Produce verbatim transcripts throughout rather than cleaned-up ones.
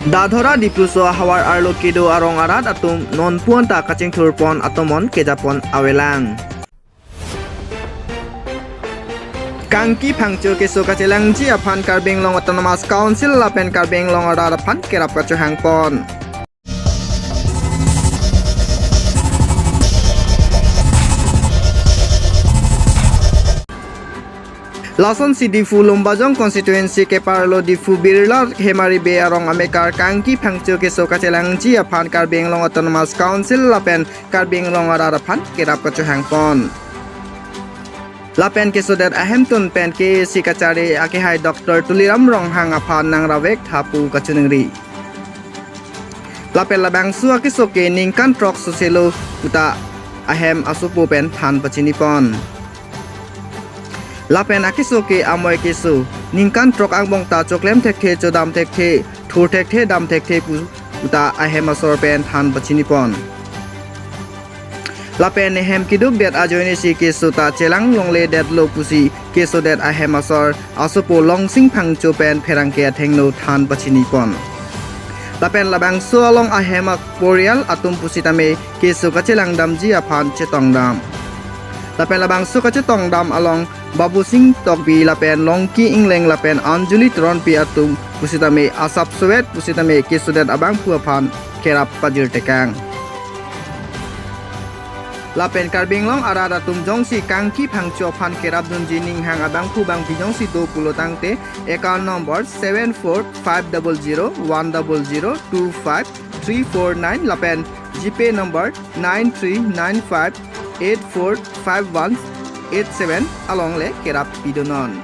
Dadhora Dipluso ahavar arlo kedo arong arat atum non pu anta kachingthur pon atomon kejapon avelang. Kangki phangcho keso kachelangji aphan Karbi Anglong Autonomous Council lapen Karbi Anglong arat aphan kerap kachohang pon. Lasonsi Diphu Lumbajong constituency keparlo Diphu Birla Hemari Bey arong amekar kangki phangcho keso kachelangji aphan Karbi Anglong Autonomous Council lapen Karbi Anglong arat aphan kerap kachohang pon. Lapen kesodet ahemtun pen K A C kachari akehai Doctor Tuliram Ronghang aphan nangravek tha pu kachiningri. Lapen labangso akeso ke ningkan throk soselo puta ahem asopo pen than pachini pon. Lapen akeso ke amoi keso, ningkan throk angbong ta choklem thekthe, chodam thekthe, thur thekthe, dam thekthe pu puta ahem asor pen than pachini pon. Lapen nehem keduk det ajoine si keso ta chelang longle detlo pusi kesodet ahem asor asopo Longsing Phangcho pen pherangke athengno than pachini pon. Lapen labangso along ahem aporial atum pusitame keso kachelang damji aphan chetong dam. Lapen labangso kachetong dam along Babusing Tokbi lapen Longki Ingleng lapen Anjali Teronpi atum pusitame asap sowet pusitame kesodet abangphu aphan kerap pajir tekang. Lapen Karbi Anglong arat atum jongsi kangki phangcho aphan kerap dunji ninghang abangphu bangpi jongsi do pulo tangte account number seven four five double zero one double zero two five three four nine lapen GPay number nine three nine five eight four five one eight seven along le kerap pidonon.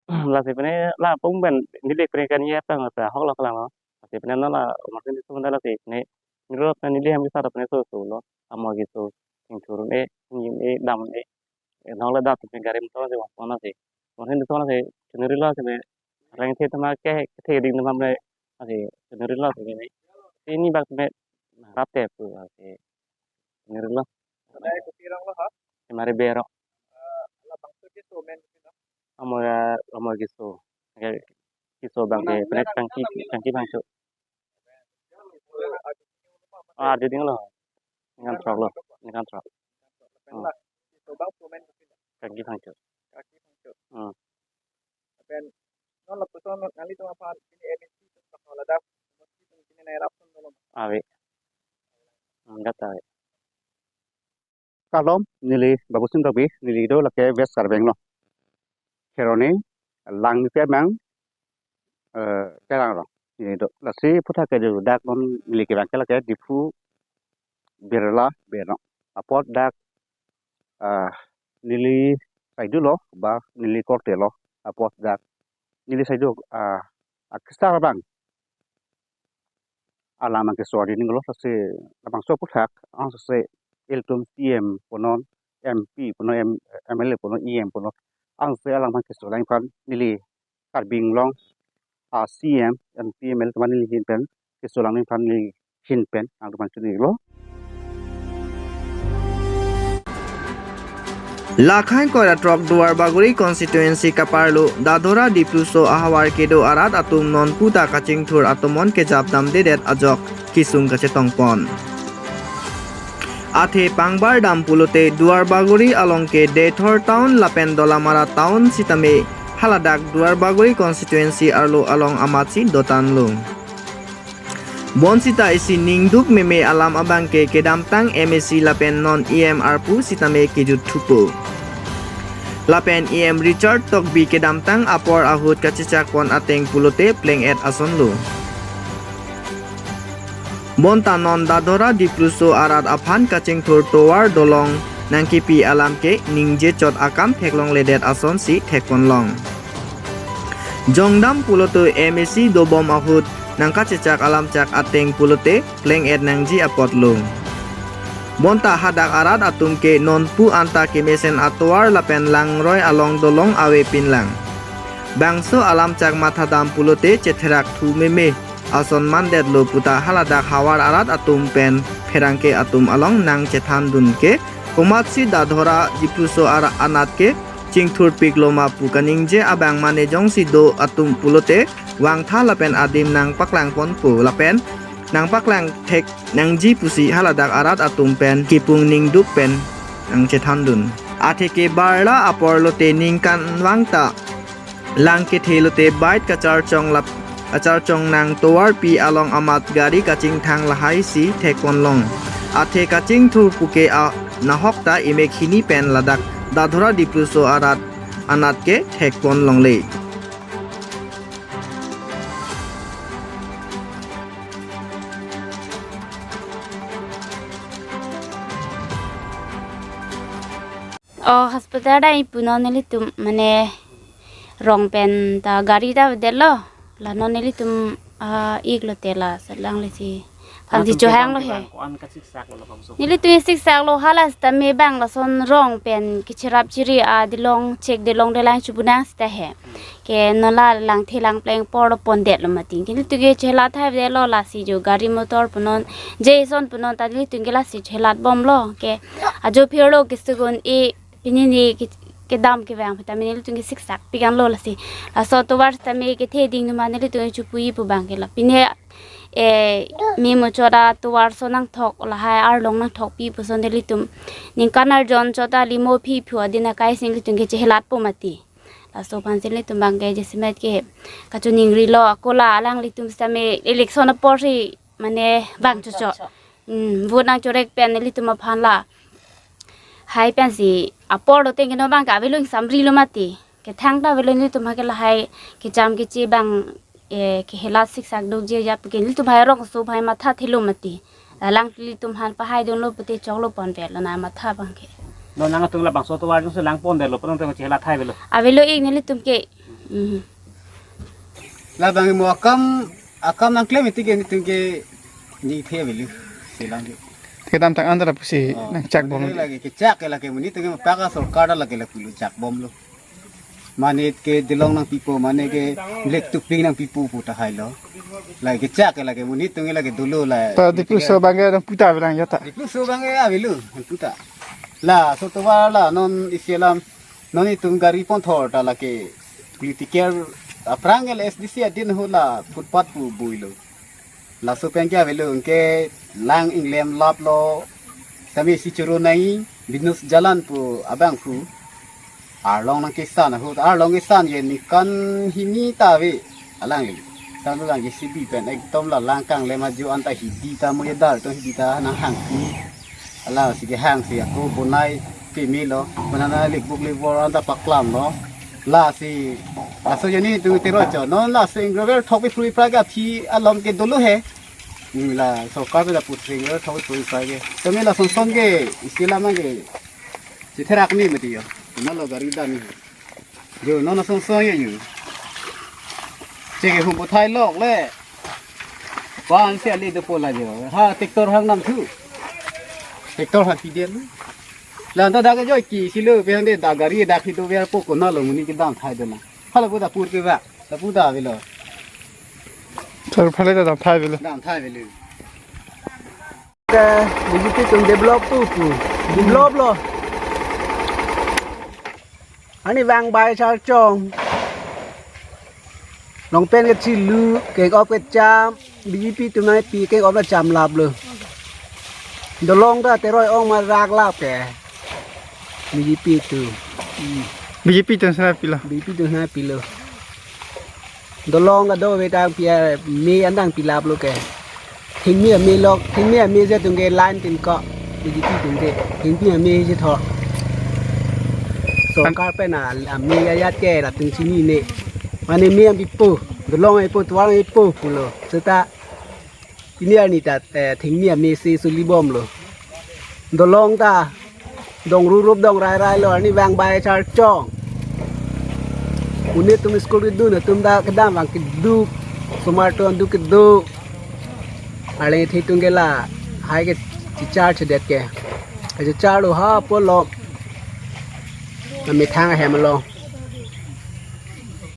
Lasi pene la pung ben neli pene kan ye tang sa hok lok lang lo. Lasi pene na la umar sini sumanda lasi pene nirot na neli ham kisar pene so so lo. Amo kiso, chingthur un-e, chingim un-e, dam un-e. Nong le dat pene gari motor si wapon lasi. Umar sini sumanda si chiniri lo si pene rengthe tema ke kethe ding tema pene lasi chiniri lo si pene. Ini bak pene rap te pu lasi chiniri lo. Ada kopi rong lo ha? Hemari Bey arong. Eh, labangso keso men kopi lo? Amo ya, amo keso. Ke keso abang ke pene kangki, kangki phangcho. Ah, arju ding lo. Ningkan throk lo, ningkan throk. Hmm. Keso abangphu men kopi lo? Kangki phangcho. Kangki phangcho. Hmm. Lapen non lapuson nanglitum aphan pini M A C atum ladak pini nai rapson dolo ma? Ave. Hmm, data ave. Kardom, neli Babusing Tokbi, neli do lake West Karbi Anglong. Kheroni, Langmepi amang, eh, Terang arong. Neli do. Lasi aphuthak kedo dak non neli kevang ke lake Diphu Birla Bey arong. Apot dak, ah, neli saidu lo, ba neli korte lo, apot dak. Neli saidu, ah, akesar abang alam abang keso adi ning lo, lasi labangso aphuthak, angse ilitum C M punon, M P punon, M-, M L A punon, E M punon. Angse alam abang keso lang aphan neli Karbi Anglong a C M, M P, M L A atum aphan neli ahin pen keso lang aphan neli ahin pen nangtum aphan chinilo. Lakhang koira throk Duarbagori constituency kaparlo Dadhora Dipluso ahavar kedo arat atum non pu ta kachingthur atomon kejap damdedet ajok kesung kachetong pon. Athe pangbar dam pulote Duarbagori along ke Deithor town lapen Dolamara town sitame haladak Duarbagori constituency arlo along amatsi dotan lo. Bonsita isi ningduk meme alam abang ke kedamtang M A C lapen non E M arpu sitame kejut thupo. Lapen E M Richard Tokbi kedamtang apor ahut kachechak pon ateng pulote pleng-et ason lo. Bonta non Dadhora Dipluso arat aphan kachingthur tovar dolong nangkipi alam ke ningje chot akam theklongledet asonsi thekponlong. Jongdam pulote M A C dobom ahut nangkachechak alamchak ateng pulote pleng-et nangji apot lo. Bonta hadak arat atum ke non pu anta kemesen atovar lapen langroi along dolong ave pinlang. Bangso alamchak mathadam pulote chetherak thu meme ason mandetlo puta haladak havar arat atum pen pherangke atum along nangchethandun ke komatsi Dadhora Dipluso arat anat ke chingthurpik loma pu kaningje abang mane jongsi do atum pulote vangtha lapen adim nangpaklang ponpo lapen nangpaklang thek nangji pusi haladak arat atum pen kipung ningduk pen nangchethandun. Atheke barla apor lote ningkan vangta lang kethe lote bike kacharchong lap kacharchong nang tovarpi along amat gari kachingthang lahai si thekponlong. Athe kachingthur puke a nahok ta imek hini pen ladak Dadhora Dipluso arat anat ke thekponlongle. Oh, hospital ta ipunon nelitum mane rong pen ta gari ta vedetlo. La non nelitum, ah, iklo te la salang lesi. Phan si chohanglo he. Ko-an kasiksak lo bangso. Nelitum siksak lo hala sitame bang lason rong pen kicherap chiri adilong chek dilong delang chubunang sita he. Ke non la langthe langpleng apor lo pondetlo mati. Ke nelitum ke chelat hai vedetlo lasi jo gari motor punon, je son punon ta nelitum ke lasi chelat bomlo. Ke ajo phirlo ke sugun e pini ni ke, kedam kevang peta mene nelitum ke siksak pikan lo lasi. Laso tovar sitame kethe ding numa nelitum ke chupui pu bang ke la. Pini, eh, me mo chot atovar so nangthok lahai arlong nangthokpi puson nelitum. Ningkan arjon chot ta limo phi phu adin akai si nelitum ke chelat po mati. Laso aphan si nelitum bang ke jasemet ke kachiningrilo ako la alanglitum sitame election apor si mane bang chocho. Hmm, vote nangchorek pen nelitum aphan la. Hai pensi apor lo tengke no bang ke avelo ingsamri lo mati. Kethang ta avelo nelitum ha ke lahai kecham keche bang, eh, kehelat siksak dukji ajat ke nelitum hai rongso hai matha thelo mati. Lalang nelitum aphan pahaidunlo pute choklo ponpetlo na matha bang ke. Non nangtum labangso tovar jongsi lang pondetlo punon te chelat hai avelo. Avelo ik nelitum ke. Hmm. Labang mo akam, akam nangklem iti ke nelitum ke nithe avelo. Selang ke. Kedamtang an ta pusi Oh, nangchak bom. Lagi kechak ke lagi muni tu ke mapaka sorkar ta lagi lapu lo chak bomlo. Mane ke dilong nangpipo, mane ke black tuping nangpipo pu tahai lo. Lagi kechak ke lagi muni tu ke lagi dolo la. Ta Dipluso bang ke nangputa bilang ya ta. Dipluso bang ke avelo, nangputa. Laso tovar la non isi alam, non itum gari ponthor ta lake political aphrang ke S D C adin ho la footpath pu builo. Laso pen ke avelo ke lang inglem laplo. Sami si churu nai Binus Jalan pu abang pu. Arlong nangkesan ahut, arlong kesan ke ningkan hini ta ave alang ke. Tanglo lang J C B pen ekdom la lang kanglem ajo anta hidi ta mo yedar to hidi ta nanghangpi. Alang si kehang si ako bonai pemelo. Bonana lekbuk lekbor anta paklamlo. Lasi, laso jani tu tero cho. Non lasi ingro ver thok pi phrui phra ke aphi alom ke dolo he. Hmm, la sorkar pen lapu ingro ver thok pi phrui phra ke. Tame la son son ke, isi lama ke. Chetherak ni mati yo. Nalo gari dam ni. Jo, non son son ye yo. Cheke humpu thai lok le. Wan si ali dopo la jo. Ha, tractor hang nam thu. Tractor ha pidel. La anta dak jo ki silo pe hande da gari dak hido ver po konalo muni kedam thai dona. Hala pu da pur ke ba. Da pu da avelo. Sar phale da dam thai avelo. Dam thai avelo. Ke B J P atum develop tu pu. Develop lo. Ani vang bai char chong. Long pen ke chilu, ke op ke cham, B J P atum nai pi ke op la cham lap lo. Dolong ta teroi ong ma rak lap ke. B J P atum. B J P atum sana pilo. B J P atum sana pilo. Dolong kado ave tang pi a me an dang pilap lo ke. Thengmi ame lok, thengmi ame je atum ke line tin ko. B J P atum ke. Thengmi ame je thor. Sorkar pen a ame ya yat ke latum chinine. Mane me an pipo, dolong pipo, tovar pipo pulo. Seta pini arni ta, eh, thengmi ame si suli bomlo. Dolong ta dong rurup dong rai rai lo, arni vang bai char chong. Une atum school kedun atum ta kedam vang keduk, osomar atum duk kedo. Arleng the atum ke lahai ke chichar chedet ke. Chichar lo ha pulo. Amethang ahem along.